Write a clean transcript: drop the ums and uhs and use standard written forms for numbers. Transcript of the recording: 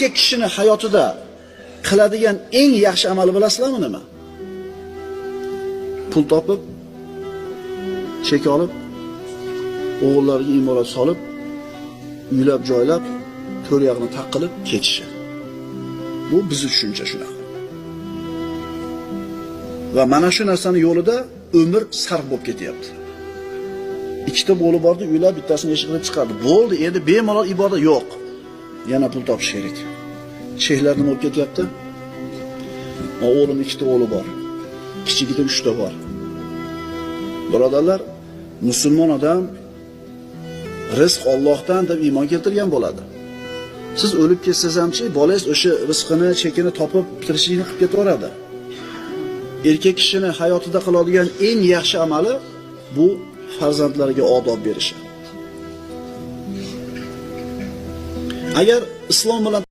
Erkak kishini hayotida qiladigan eng yaxshi amali bilasizlarmi nima? Pul topib, chek olib, o'g'illariga imorat solib, uylab joylab, to'rt yog'ini taqilib ketishi. Bu bizni tushuncha shunaqa. Va mana shu narsani yo'lida umr sarf bo'lib ketyapti. Ikkita bo'li bordi, uylab bittasini eshik qilib chiqardi. Bo'ldi, endi bemalol ibodat yo'q. Yana pul topish kerak. Sheyxlar nima bo'lib ketyapti? O'g'lim ikkita o'g'li bor. Kichigida 3 ta bor. Birodarlar, musulmon odam rizq Allohdan deb iymon keltirgan bo'ladi. Siz o'lib ketsangiz hamchi, bolangiz o'sha rizqini, chekini topib, tirishligini qilib ketaveradi. Erkak kishini hayotida qiladigan eng yaxshi amali bu farzandlariga odob berishi. Agar islom bilan